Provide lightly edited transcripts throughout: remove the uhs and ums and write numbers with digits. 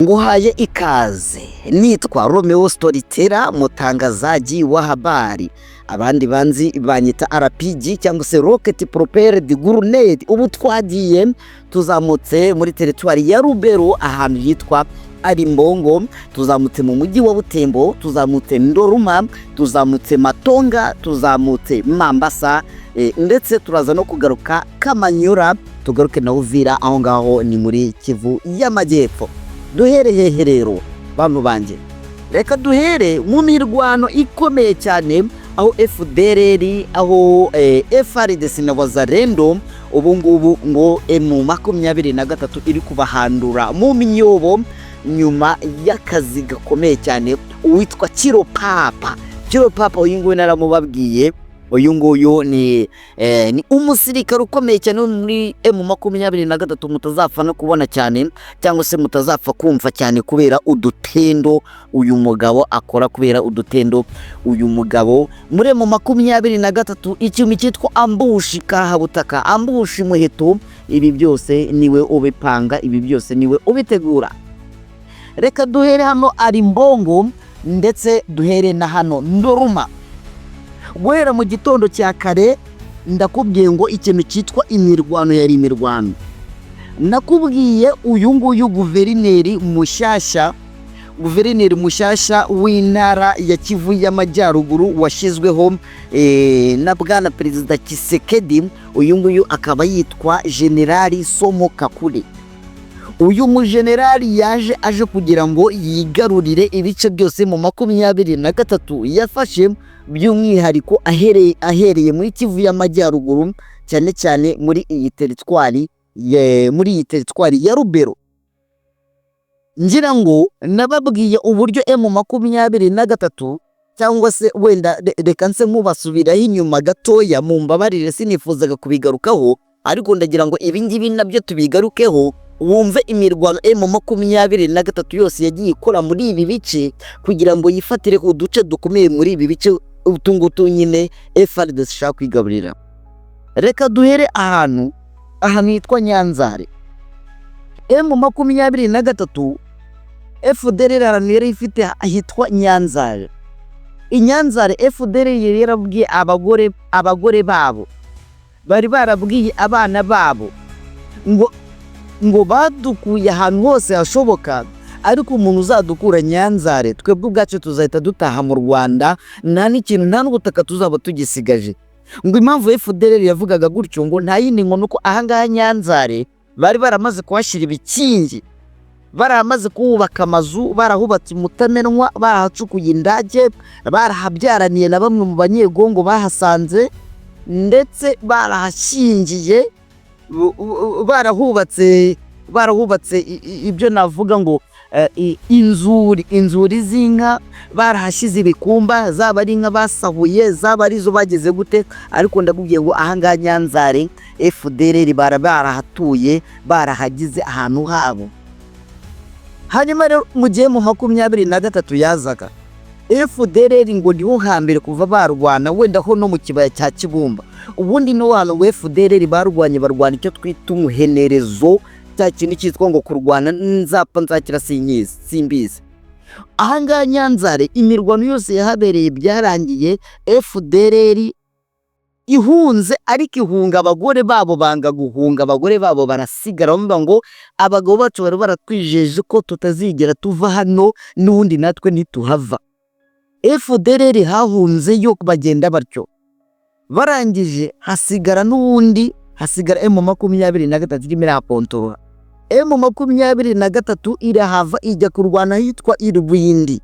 Nguhaye ikaze, nitwa Romeo Storyteller, mutangazaji wa habari. Abandi banzi banyita RPG cyangwa se Rocket Propelled Grenade. Ubu twagiye, tuzamutse muri teritwari ya Rubero, ahantu hitwa Arimbongo, tuzamutse mu mujyi wa Butembo, tuzamutse Ndoruma, tuzamutse Matonga, tuzamutse Mambasa, ndetse turaza no kugaruka Kamanyura, tugaruke na Uvira. Aho ngaho ni muri Kivu y'Amajyepfo. Duhereye hehe rero, bantu banjye? Reka duhere mu mirwano ikomeye cyane, aho FDLR, aho FARDC na Wazalendo ubu ngubu ngo M23 iri kubahandura mu myobo nyuma y'akazi gakomeye cyane. Uwitwa Kiro Papa, Kiro Papa uyu nguyu naramubabwiye. Uyu nguyu ni umusirikare ukomeye cyane wo muri M23, mutazapfa no kubona cyane cyangwa se mutazapfa kumva cyane kubera udutendo uyu mugabo akora, kubera udutendo uyu mugabo muri M23, ikintu cyitwa ambush kahabutaka, ambush muheto, ibi byose niwe ubipanga, ibi byose niwe ubitegura. Reka duhere hano Arimbongo, ndetse duhere na hano Ndoruma. Guhera mu gitondo cya kare, ndakubwiye ngo ikintu cyitwa imirwano yari imirwano. Nakubwiye uyu nguyu guverineri mushyashya, guverineri mushyashya w'intara ya Kivu y'Amajyaruguru washyizweho na bwana Perezida Tshisekedi. Uyu nguyu akaba yitwa Generali Somo Kakule. Uyu mujenerali yaje aje kugira ngo yigarurire ibice byose M23 yafashe, by'umwihariko ahereye muri Kivu y'Amajyaruguru, cyane cyane muri iyi teritwari ya Rubero. Ngira ngo nababwiye uburyo M23, cyangwa se wenda reka nse nkubasubiraho inyuma gatoya, mu mbabarire, sinifuzaga kubigarukaho, ariko ndagira ngo ibi ngibi nabyo tubigarukeho, wumve imirwano M23 yose yagiye ikora muri ibi bice kugira ngo yifatire uduce dukomeye muri ibi bice utu ngutu nyine FARDC ishaka kwigaburira. Reka duhere ahantu hitwa Nyanzare. M23, FDLR ahantu yari ifite hitwa Nyanzare. Inyanzare FDLR yari yarabwiye abagore babo, bari barabwiye abana babo ngo badukuye ahantu hose hashoboka, ariko umuntu uzadukura Nyanzare, twebwe ubwacu tuzahita dutaha mu Rwanda, nta n'ikintu, nta n'ubutaka tuzaba tugisigaje. Ngo impamvu FDLR yavugaga gutyo ngo nta yindi, ngo nuko ahangaha Nyanzare bari baramaze kuhashyira ibikingi, baramaze kuhubaka amazu, barahubatse umutamenwa, barahacukuye indake, barahabyaraniye na bamwe mu Banyegongo bahasanze, ndetse barahashyingiye, barahubatse ibyo navuga ngo inzuri z'inka, barahashyize ibikumba, zaba ari inka basahuye, zaba ari izo bageze gute, ariko ndakubwiye ngo ahangaha Nyanzare FDLR barahatuye, barahagize ahantu habo. Hanyuma rero mu gihe M23 yazaga, FDLR ngo niho hambere kuva barwana, wenda ho no mu kibaya cya Kibumba, ubundi no hantu ngo FDLR barwanye, barwana icyo twita umuhenerezo, cya kintu cyitwa ngo kurwana nzapfa nzakira sinkizi simbizi. Ahangaha Nyanzare imirwano yose yahabereye byarangiye FDLR ihunze, ariko ihunga abagore babo banga guhunga, abagore babo barasigara, bavuga ngo abagabo bacu bari baratwijeje ko tutazigera tuva hano, n'ubundi natwe ntituhava. FDLR hahunze yo bagenda batyo, barangije hasigara n'ubundi hasigara M23 irimo irahakontorora. M23 irahava ijya kurwana ahitwa Irwindi.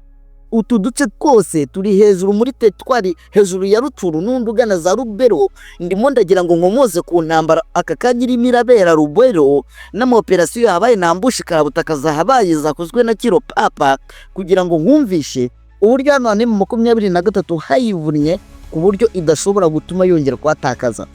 Utu duce twose turi hejuru muri teritwari, hejuru ya Rutshuru n'undi ugana za Rubero. Ndimo ndagira ngo nkomoze ku ntambara aka kanya irimo irabera Rubero n'amaoperasiyo yahabaye na ambush karabutaka zahabaye zakozwe na Kiro Papa, kugira ngo nkumvishe uburyo hano M23 hayivunnye ku buryo idashobora gutuma yongera kuhatakaza.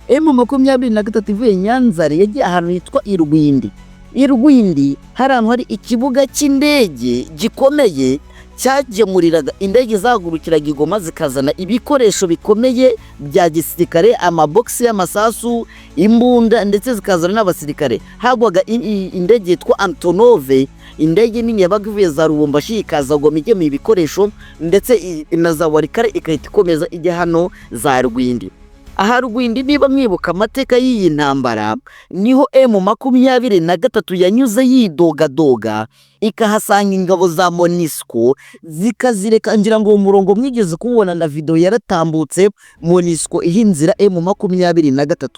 M23 ivuye Nyanzare yagiye ahantu hitwa Irwindi. Irwindi hari ahantu hari ikibuga cy'indege gikomeye cyagemuriraga indege zahagurukiraga i Goma, zikazana ibikoresho bikomeye bya gisirikare, amabogisi y'amasasu, imbunda, ndetse zikazana n'abasirikare. Hagwaga indege yitwa Antonov. Indege nini yabaga ivuye za Lubumbashi ikaza Goma igemuye ibikoresho, ndetse na za Walikale igahita ikomeza ijya hano za Rwindi. Aha Rwindi, niba mwibuka amateka y'iyi ntambara, niho M23 yanyuze yidogadoga, ikahasanga ingabo za MONUSCO zikazireka. Ngira ngo uwo murongo mwigeze kuwubona, na video yaratambutse, MONUSCO iha inzira M23.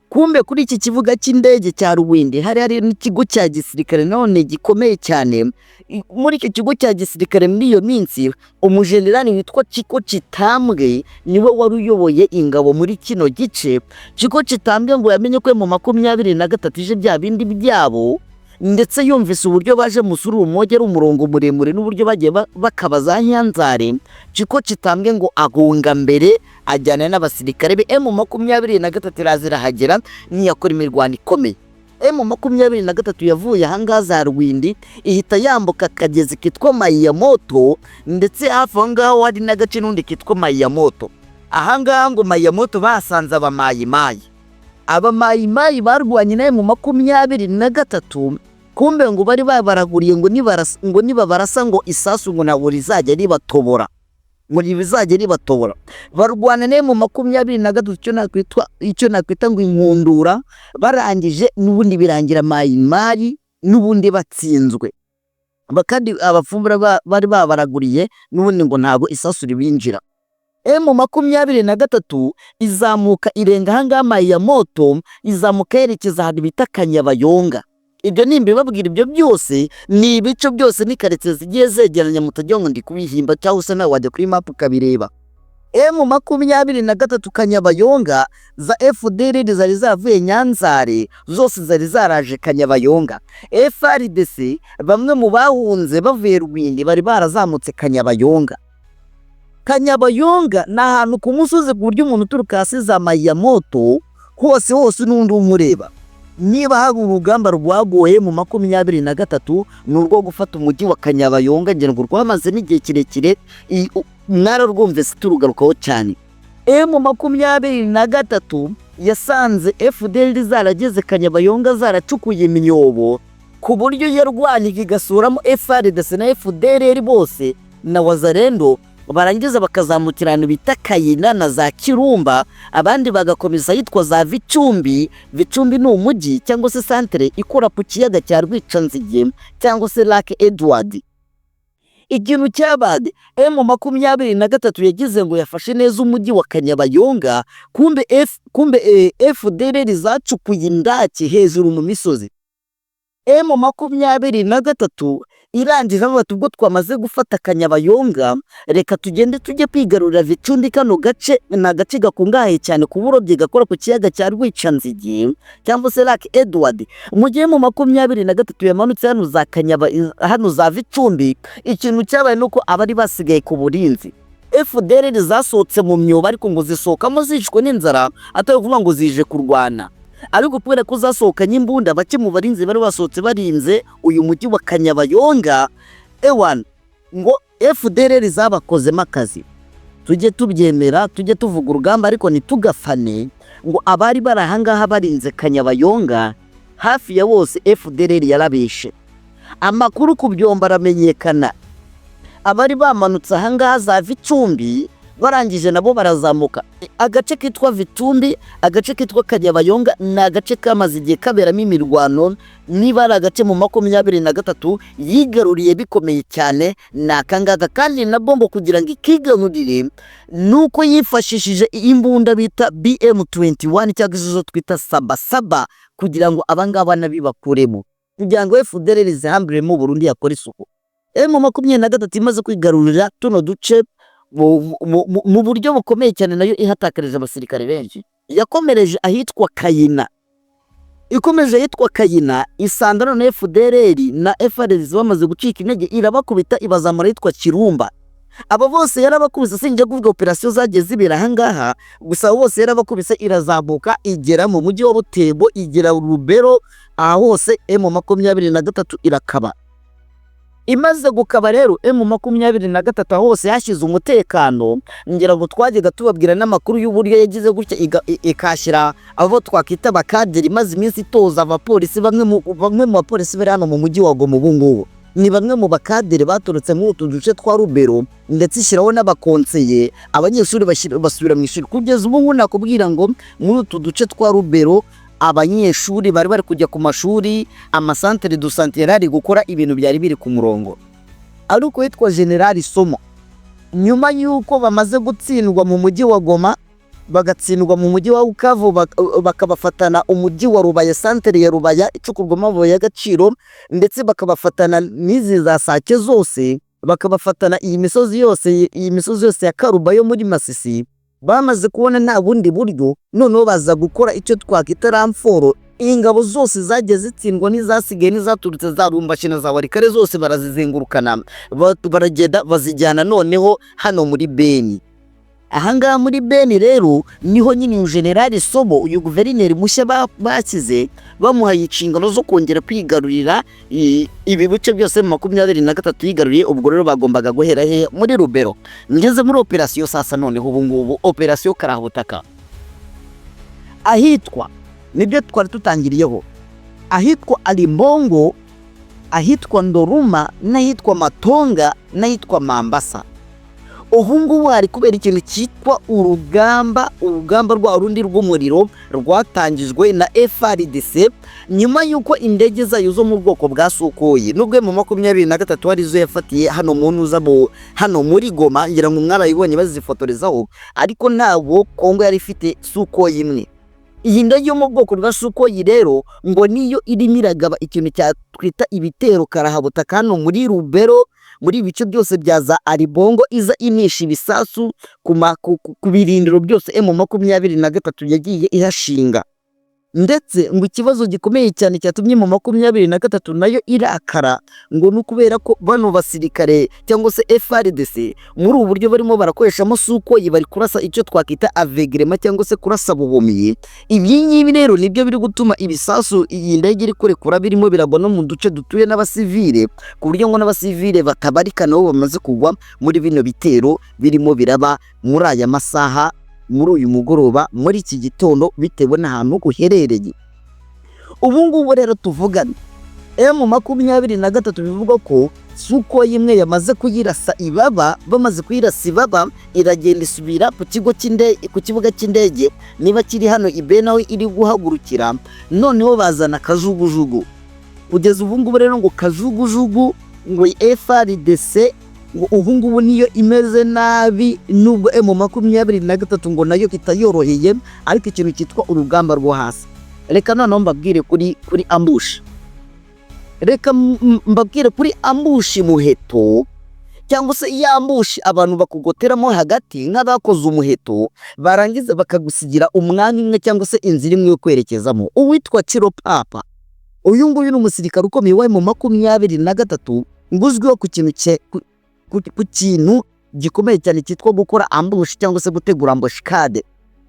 Kumbe kuri iki kibuga cy'indege cya Rwindi hari n'ikigo cya gisirikare none gikomeye cyane. Muri icyo kigo cya gisirikare, muri iyo minsi, umujenerali witwa Chiko Chitambwe niwe wari uyoboye ingabo muri kino gice. Chiko Chitambwe ngo yamenye ko M23 ije bya bindi byabo, ndetse yumvise uburyo baje Musuru Umoja ari umurongo muremure n'uburyo bagiye bakaba za Nyanzare. Chiko Chitambwe ngo ahunga mbere, ajyana n'abasirikare be. M23 iraza irahagera, ntiyakora imirwano ikomeye. M23 yavuye ahangaha za Rwindi, ihita yambuka akagezi kitwa Mayiyamoto, ndetse hafi aho ngaho hari n'agace n'undi kitwa Mayiyamoto. Ahangaha ngo Mayiyamoto bahasanze abamayimayi. Abamayimayi barwanye nawe mu 23. Kumbe ngo bari babaraguriye ngo nibabarasa ngo isasu ngo ntabwo rizajya ribatobora, ngo ntibizajya ribatobora. Barwana nawe mu 23, icyo nakwita ngo inkundura. Barangije n'ubundi birangira mayimayi n'ubundi batsinzwe. Kandi abafumbira bari babaraguriye n'ubundi ngo ntabwo isasu ribinjira. M23 izamuka irenga ahangaha Mayiyamoto, izamuka yerekeza ahantu bita Kanyabayonga. Ibyo nimbibabwira, ibyo byose ni ibice byose, ni karitsiye zigiye zegeranye, mutagira ngo ndi kubihimba cyangwa se nawe wajya kuri map ukabireba. M23 Kanyabayonga, za FDLR zari zavuye Nyanzare zose zari zaraje Kanyabayonga. FARDC bamwe mu bahunze bavuye Rwindi bari barazamutse Kanyabayonga. Kanyabayonga ni ahantu ku musozi, ku buryo umuntu uturuka hasi za Mayiyamoto hose hose n'undi umureba. Niba hari urugamba rwagoye mu 23, ni urwo gufata umujyi wa Kanyabayonga. Ngira ngo rwamaze n'igihe kirekire, mwararwumvise turugarukaho cyane. M23 yasanze FDLR zarageze Kanyabayonga, zaracukuye imyobo, ku buryo yarwanyaga igasuramo FARDC na FDLR bose na Wazalendo, barangiza bakazamukira ahantu bita Kayina na za Kirumba, abandi bagakomeza ahitwa za Vicumbi. Vicumbi ni umujyi cyangwa se santere ikora ku kiyaga cya Rwicanzige cyangwa se Lake Edward. Ikintu cyabaye, M23 yagize ngo yafashe neza umujyi wa Kanyabayonga, kumbe FDLR zacukuye indake hejuru mu misozi. M23 irangije bati: "Ubwo twamaze gufata Kanyabayonga, reka tugende tujye kwigarurira Vicumbi." Kano gace ni agace gakungahaye cyane ku burobyi, gakora ku kiyaga cya Rwicanzige cyangwa se Lake Edward. Mu gihe M23 yamanutse hano za Kanyaba, hano za Vicumbi, ikintu cyabaye nuko abari basigaye ku burinzi, FDLR zasohotse mu myobo, ariko ngo zisohokamo zishwe n'inzara, atari ukuvuga ngo zije kurwana, ariko kubera ko zasohokanye imbunda, bake mu barinzi bari basohotse barinze uyu mujyi wa Kanyabayonga, ewan ngo FDLR zabakozemo akazi. Tujye tubyemera, tujye tuvuga urugamba ariko ntitugafane. Ngo abari bari ahangaha barinze Kanyabayonga hafi ya bose FDLR yarabishe. Amakuru ku byombo aramenyekana. Abari bamanutse ahangaha za Vicumbi barangije nabo barazamuka. Agace kitwa Vitumbi, agace kitwa Kanyabayonga ni agace kamaze igihe kaberamo imirwano. Niba ari agace mu 23 yigaruriye bikomeye cyane, ni akangaka. Kandi na bombo kugira ngo ikigarurire ni uko yifashishije imbunda bita BM21 cyangwa izo twita sabasaba, kugira ngo abangaba nabibakuremo, kugira ngo FDLR zihambiremo Burundi yakora isuku. M23 imaze kwigarurira tuno duce mu buryo bukomeye cyane, nayo ihatakarije abasirikare benshi, yakomereje ahitwa Kayina. Ikomeje ahitwa Kayina, isanga none FDLR na FARDC bamaze gucika intege, irabakubita, ibazamura ahitwa Kirumba. Abo bose yarabakubise. Sinjya kuvuga operasiyo zagiye zibera ahangaha gusa, abo bose yarabakubise, irazamuka igera mu mujyi wa Butembo, igera Lubero. Aha hose M23 irakaba. Imaze gukaba rero, M23 aho hose yashyize umutekano. Ngira ngo twajyaga tubabwira n'amakuru y'uburyo yagize gutya ikashyira abo twakwita abakaderi, imaze iminsi itoza abapolisi, bamwe mu bapolisi bari hano mu mujyi wa Goma ubu ngubu. Ni bamwe mu bakadere baturutse muri utu duce twa Rubero, ndetse ishyiraho n'abakonseye. Abanyeshuri basubira mu ishuri. Kugeza ubu ngubu nakubwira ngo muri utu duce twa Rubero abanyeshuri bari kujya ku mashuri, ama centre de santé yari ari gukora, ibintu byari biri ku murongo. Ariko witwa General Somo, nyuma y'uko bamaze gutsindwa mu mujyi wa Goma, bagatsindwa mu mujyi wa Bukavu, bakabafatana umujyi wa Rubaya, santere ya Rubaya icukurwamo amabuye y'agaciro, ndetse bakabafatana n'izi za Sake zose, bakabafatana iyi misozi yose ya Karuba yo muri Masisi, bamaze kubona nta bundi buryo, noneho baza gukora icyo twakwita renfort. Ingabo zose zagiye zitsindwa n'izasigaye n'izaturutse za Lubumbashi na za Walikale zose barazizengurukana, baragenda bazijyana noneho hano muri Beni. Ahangaha muri Beni rero niho nyine uyu General Somo, uyu guverineri mushya bashyize, bamuhaye inshingano zo kongera kwigarurira ibi bice byose mu 23 yigaruriye. Ubwo rero bagombaga guhera he? Muri Rubero. Ngeze muri operasiyo sasa noneho ubu ngubu, operasiyo karahabutaka ahitwa, nibyo twari tutangiriyeho, ahitwa Alimbongo, ahitwa Ndoruma n'ahitwa Matonga n'ahitwa Mambasa. Ubu ngubu hari kubera ikintu cyitwa urugamba, urugamba rwa rundi rw'umuriro rwatangijwe na FARDC nyuma y'uko indege zayo zo mu bwoko bwa Sukhoi, nubwo mu 23 hari izo yafatiye hano mu ntuza hano muri Goma, ngira ngo mwarayibonye bazifotorezaho, ariko ntabwo Kongo yari ifite Sukhoi imwe. Iyi ndege yo mu bwoko bwa Sukhoi rero ngo niyo irimo iragaba ikintu cyatwita ibitero karahabutaka hano muri Rubero, muri ibice byose bya za Aribongo, iza imisha ibisasu ku birindiro byose M23 yagiye ihashinga. Ndetse ngo ikibazo gikomeye cyane cyatumye mu 23 nayo irakara ngo ni ukubera ko bano basirikare cyangwa se FARDC muri ubu buryo barimo barakoreshamo Sukhoi, bari kurasa icyo twakwita aveuglement cyangwa se kurasa buhumyi. Ibi ngibi rero nibyo biri gutuma ibisasu iyi ndege iri kurekura birimo biragwa no mu duce dutuye n'abasivile, ku buryo ngo n'abasivile batabarika nabo bamaze kugwa muri bino bitero birimo biraba muri aya masaha, muri uyu mugoroba, muri iki gitondo, bitewe n'ahantu uherereye. Ubu ngubu rero tuvugana, M23 bivugwa ko Sukhoi imwe yamaze kuyirasa ibaba. Bamaze kuyirasa ibaba, iragenda isubira ku kigo cy'indege, ku kibuga cy'indege niba kiri hano i Beni aho iri guhagurukira. Noneho bazana kajugujugu. Kugeza ubu ngubu rero ngo kajugujugu, ngo FARDC ngo ubu ngubu niyo imeze nabi, nubwo M23 ngo nayo itayoroheye. Ariko ikintu cyitwa urugamba rwo hasi, reka noneho mbabwire kuri ambush, reka mbabwire kuri ambush muheto, cyangwa se iyo ambush abantu bakugoteramo hagati nk'abakoze umuheto, barangiza bakagusigira umwanya umwe cyangwa se inzira imwe yo kwerekezamo. Uwitwa Kiro Papa, uyu nguyu ni umusirikare ukomeye wa M23, ngo uzwiho ku kintu gikomeye cyane cyitwa gukora ambush cyangwa se gutegura embuscade,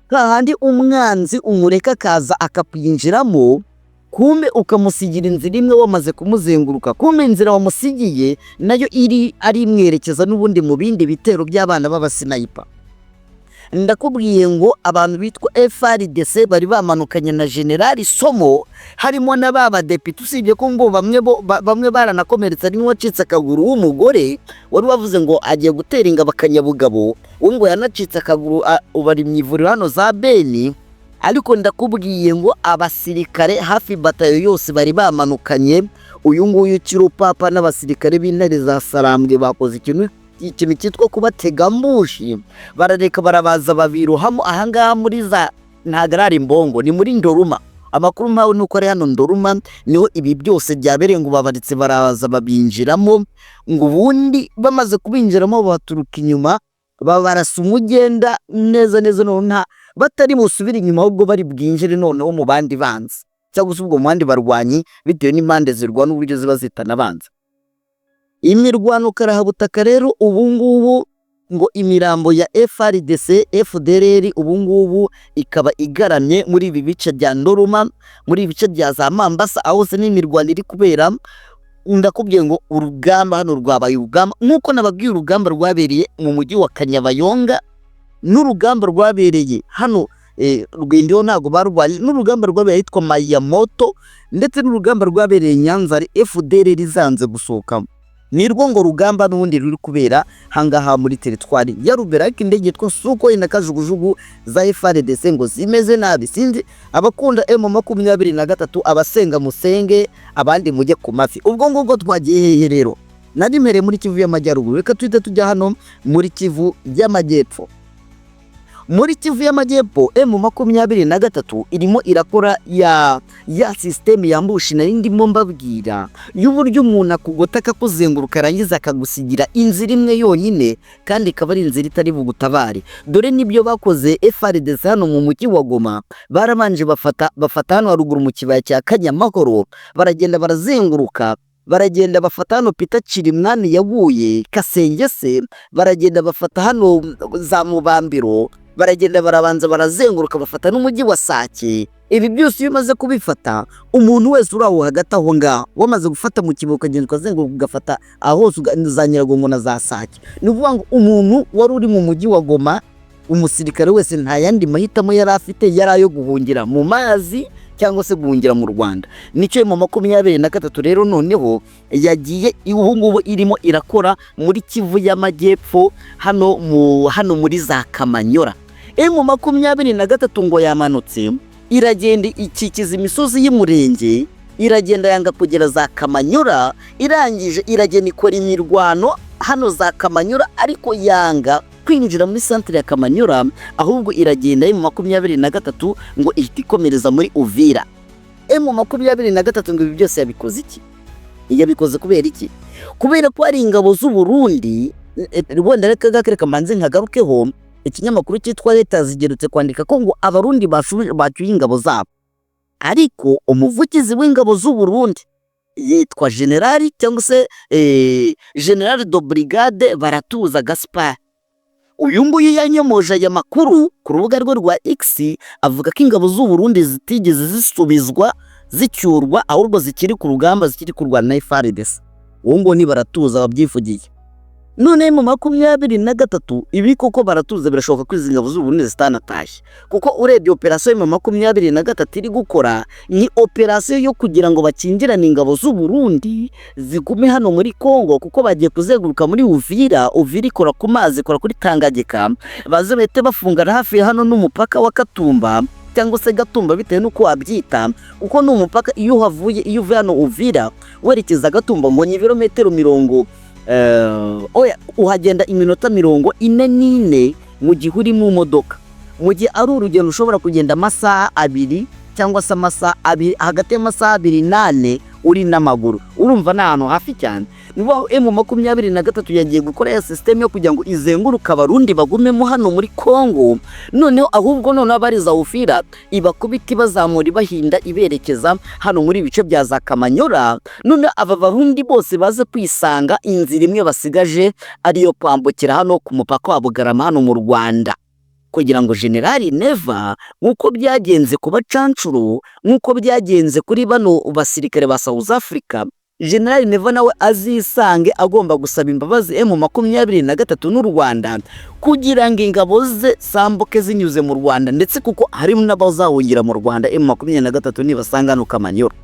hahandi umwanzi umureka akaza akakwinjiramo, kumbe ukamusigira inzira imwe wamaze kumuzenguruka, kumbe inzira wamusigiye nayo iri ari imwerekeza n'ubundi mu bindi bitero by'abana b'aba sniper. Ndakubwiye ngo abantu bitwa FARDC bari bamanukanye na General Somo, harimo na ba badepite, usibye ko ngo bamwe bo bamwe baranakomeretse, harimo uwacitse akaguru w'umugore wari wavuze ngo agiye gutera ingabo akanyabugabo, we ngo yanacitse akaguru, ubu ari mu ivuriro hano za Beni. Ariko ndakubwiye ngo abasirikare hafi batayo yose bari bamanukanye uyu nguyu Kirupapa n'abasirikare b'intare za Sarambwe, bakoze ikintu cyitwa kubatega ambush, barareka barabaza babirohamo ahangaha muri za, ntabwo ari Imbongo, ni muri Ndoruma. Amakuru mpawe ni uko ari hano Ndoruma niho ibi byose byabereye. Ngo babaretse baraza babinjiramo, ngo ubundi bamaze kubinjiramo baturuka inyuma babarasa umugenda neza neza, noneho nta batari busubire inyuma, ahubwo bari bwinjire noneho mu bandi banzi, cyangwa se ubwo mu bandi barwanyi, bitewe n'impande zirwana uburyo ziba zitanabanza. Imirwano karahabutaka rero ubu ngubu, ngo imirambo ya FARDC, FDLR ubu ngubu ikaba igaramye muri ibi bice bya Ndoruma, muri ibi bice bya za Mambasa, aho hose n'imirwano iri kubera. Ndakubwiye ngo urugamba hano rwabaye urugamba, nk'uko nababwiye urugamba rwabereye mu mujyi wa Kanyabayonga n'urugamba rwabereye hano Rwindiho ntabwo barwanye, n'urugamba rwabereye ahitwa Mayamoto, ndetse n'urugamba rwabereye Nyanzare, FDLR zanze gusohokamo. Nirwo ngo rugamba n'ubundi ruri kubera hangaha muri teritwari ya Rubero, ariko indege yitwa Sukhoi na kajugujugu za FARDC ngo zimeze nabi. Sinzi abakunda M23, abasenga musenge, abandi mujye ku mafi. Ubwo ngubwo twagiye hehe rero? Nari mpereye muri Kivu y'Amajyaruguru, reka tuhite tujya hano muri Kivu y'Amajyepfo. Muri Kivu y'Amajyepfo, M23 irimo irakora ya système ya ambush nari ndimo mbabwira, y'uburyo umuntu akugota akakuzenguruka, arangiza akagusigira inzira imwe yonyine, kandi ikaba ari inzira itari bugutabare. Dore nibyo bakoze FARDC hano mu mujyi wa Goma. Barabanje bafata hano haruguru mu kibaya cya Kanyamahoro, baragenda barazenguruka, baragenda bafata hano Peter Chirimwami yaguye Kasengese, baragenda bafata hano za Mubambiro, baragenda barabanza barazenguruka, bafata n'umujyi wa Sake. Ibi byose iyo umaze kubifata, umuntu wese uri aho hagati aho ngaho, wamaze gufata mu kibuga, ukagenda ukazenguruka, ugafata aho hose za Nyiragongo na za Sake, ni ukuvuga ngo umuntu wari uri mu mujyi wa Goma, umusirikare wese, nta yandi mahitamo yari afite, yari ayo guhungira mu mazi cyangwa se guhungira mu Rwanda. Nicyo M23 rero noneho yagiye ubu ngubu irimo irakora muri Kivu y'Amajyepfo, hano muri za Kamanyora. M23 ngo yamanutse, iragenda ikikiza imisozi y'Umurenge, iragenda yanga kugera za Kamanyura, irangije iragenda ikora imirwano hano za Kamanyura, ariko yanga kwinjira muri santere ya Kamanyura, ahubwo iragenda M23 ngo ihita ikomereza muri Uvira. M23 ngo ibi byose yabikoze iki? Yabikoze kubera iki? Kubera ko hari ingabo z'u Burundi. Wenda reka mbanze nkagarukeho. Ikinyamakuru cyitwa Leta zigerutse kwandika ko ngo Abarundi bacyuye ingabo zabo, ariko umuvugizi w'ingabo z'u Burundi yitwa generali cyangwa se général de brigade Baratuza Gaspard. Uyu nguyu yanyomoje aya makuru ku rubuga rwe rwa X, avuga ko ingabo z'u Burundi zitigeze zisubizwa, zicyurwa, ahubwo zikiri ku rugamba, zikiri kurwana na FARDC. Uwo nguwo ni Baratuza wabyivugiye. None M23, ibi koko Baratuza, birashoboka ko izi ngabo z'u Burundi zitanatashye, kuko urebye operasiyo M23 iri gukora ni operasiyo yo kugira ngo bakingirane ingabo z'u Burundi zigume hano muri Congo, kuko bagiye kuzenguruka muri Uvira. Uvira ikora ku mazi, ikora kuri Tanganyika, baze bahite bafungana hafi hano n'umupaka wa Katumba cyangwa se Gatumba, bitewe n'uko wabyita, kuko ni umupaka. Iyo uhavuye, iyo uvuye hano Uvira werekeza Gatumba, ngo ni ibirometero 40, oya, uhagenda iminota 44 mu gihe uri mu modoka, mu gihe ari urugendo ushobora kugenda amasaha 2 cyangwa se amasaha 2, hagati y'amasaha 2 n'4 uri n'amaguru. Urumva ni ahantu hafi cyane. Niba M23 yagiye gukora ya système yo kugira ngo izenguruke Abarundi bagumemo hano muri Congo, noneho ahubwo noneho abari za Uvira ibakubita, ibazamura, ibahinda, iberekeza hano muri ibice bya za Kamanyora, none aba Barundi bose baze kwisanga inzira imwe basigaje ariyo kwambukira hano ku mupaka wa Bugarama hano mu Rwanda, kugira ngo Generali Neva, nk'uko byagenze ku bacancuro, nk'uko byagenze kuri bano basirikare ba South Africa, Generali Neva nawe azisange agomba gusaba imbabazi M23 n'u Rwanda, kugira ngo ingabo ze zambuke zinyuze mu Rwanda, ndetse kuko harimo n'abazahungira mu Rwanda M23 nibasanga hano Kamanyora.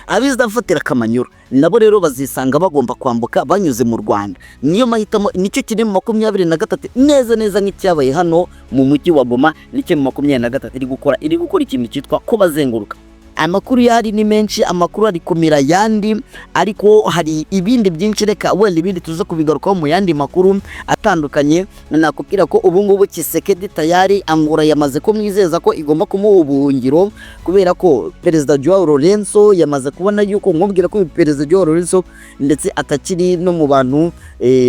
Abizafatira Kamanyura nabo rero bazisanga bagomba kwambuka banyuze mu Rwanda. Niyo mahitamo, nicyo kiri mu 23, neza neza nk'icyabaye hano mu mujyi wa Goma. Nicyo M23 iri gukora, iri gukora ikintu cyitwa ko bazenguruka. Amakuru yari ni menshi, amakuru ari kumira ayandi, ariko hari ibindi byinshi. Reka wenda ibindi tuze kubigarukaho mu yandi makuru atandukanye. Nakubwira ko ubu ngubu Tshisekedi tayari Angola yamaze kumwizeza ko igomba kumuha ubuhungiro, kubera ko Perezida Joao Lourenço yamaze kubona yuko, nkubwira ko Perezida Joao Lourenço ndetse atakiri no mu bantu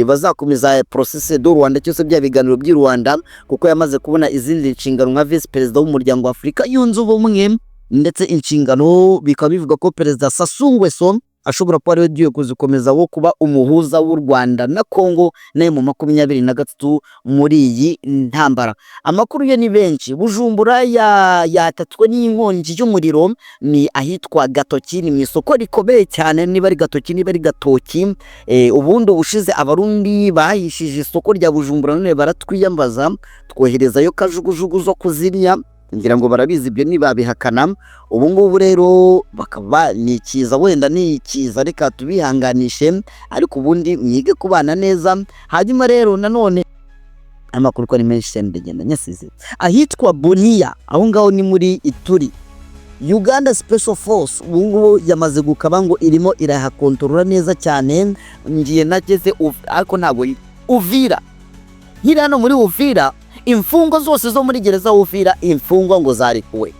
bazakomeza processus de Luanda cyose, bya biganiro by'i Rwanda, kuko yamaze kubona izindi nshingano nka vice perezida w'Umuryango wa Afurika Yunze Ubumwe, ndetse inshingano bikaba bivuga ko Perezida Sassou Nguesso ashobora kuba ariwe ugiye kuzikomeza wo kuba umuhuza w'u Rwanda na Congo na M23 muri iyi ntambara. Amakuru ye ni benshi. Bujumbura yatatswe n'inkongi y'umuriro, ni ahitwa Gatoki, ni mu isoko rikomeye cyane, niba ari Gatoki, niba ari Gatoki. Ubundi ubushize Abarundi bahishije isoko rya Bujumbura, none baratwiyambaza, twoherezayo kajugujugu zo kuzimya. Ngira ngo barabizi, ibyo ntibabihakana. Ubu ngubu rero bakaba ni ikiza, wenda ni ikiza, reka tubihanganishe, ariko ubundi mwige kubana neza. Hanyuma rero nanone amakuru ko ari menshi cyane, ndagenda nyasize. Ahitwa Bunia, aho ngaho ni muri Ituri, Uganda Special Force ubu ngubu yamaze gukaba ngo irimo irahakontorora neza cyane. Ngiye nageze ariko ntabwo Uvira, nkiri hano muri Uvira, imfungwa zose zo muri gereza Uvira, imfungwa ngo zarekuwe.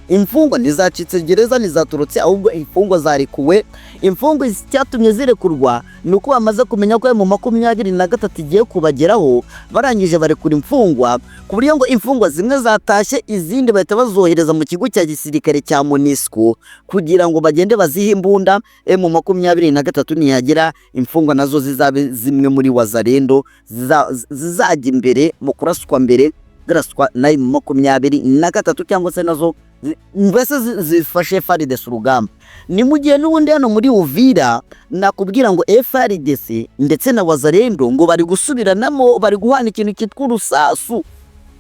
Imfungwa ntizacitse gereza, ntizaturutse, ahubwo imfungwa zarekuwe. Imfungwa icyatumye zirekurwa ni uko bamaze kumenya ko M23 igiye kubageraho. Barangije barekura imfungwa, ku buryo ngo imfungwa zimwe zatashye, izindi bahita bazohereza mu kigo cya gisirikare cya MONUSCO kugira ngo bagende bazihe imbunda. M23 nihagera, imfungwa nazo zizabe zimwe muri Wazalendo zizajya imbere mu kuraswa mbere, ziraswa na M23, cyangwa se nazo mbese zifashe FARDC urugamba. Ni mu gihe n'ubundi hano muri Uvira nakubwira ngo FARDC ndetse na Wazalendo ngo bari gusubiranamo, bari guhana ikintu cyitwa urusasu.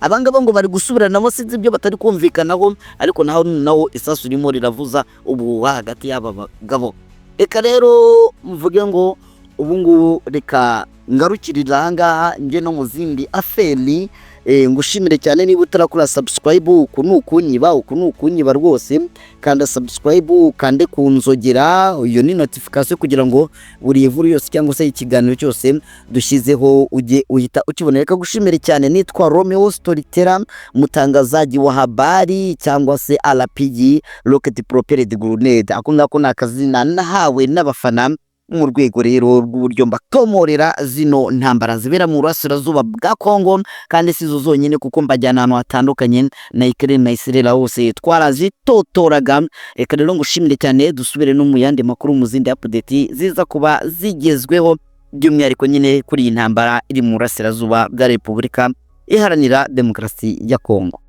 Abangaba ngo bari gusubiranamo, sinzi ibyo batari kumvikanaho, ariko naho isasu ririmo riravuza ubuhuha hagati y'aba bagabo. Reka rero mvuge ngo ubu ngubu reka ngarukirira aha ngaha, njye no mu zindi affaires. Ngushimire cyane. Niba utarakora subscribe, uku ni ukunyiba, uku ni ukunyiba rwose. Kanda subscribe, ukande ku nzogera, iyo ni notification, kugira ngo buri nkuru yose cyangwa se ikiganiro cyose dushyizeho ujye uhita ukibona. Reka gushimire cyane. Nitwa Romeo Storyteller, mutangazaji wa habari, cyangwa se RPG, Rocket Propelled Grenade. Ako ngako ni akazina nahawe n'abafana mu rwego rero rw'uburyo mbatomorera zino ntambara zibera mu burasirazuba bwa Kongo, kandi si zo zonyine, kuko mbajyana ahantu hatandukanye, na Ukraine na Israel hose twarazitotoraga. Reka rero ngushimire cyane, dusubire no mu yandi makuru, mu zindi update ziza kuba zigezweho, by'umwihariko nyine kuri iyi ntambara iri mu burasirazuba bwa Repubulika Iharanira Demokarasi ya Kongo.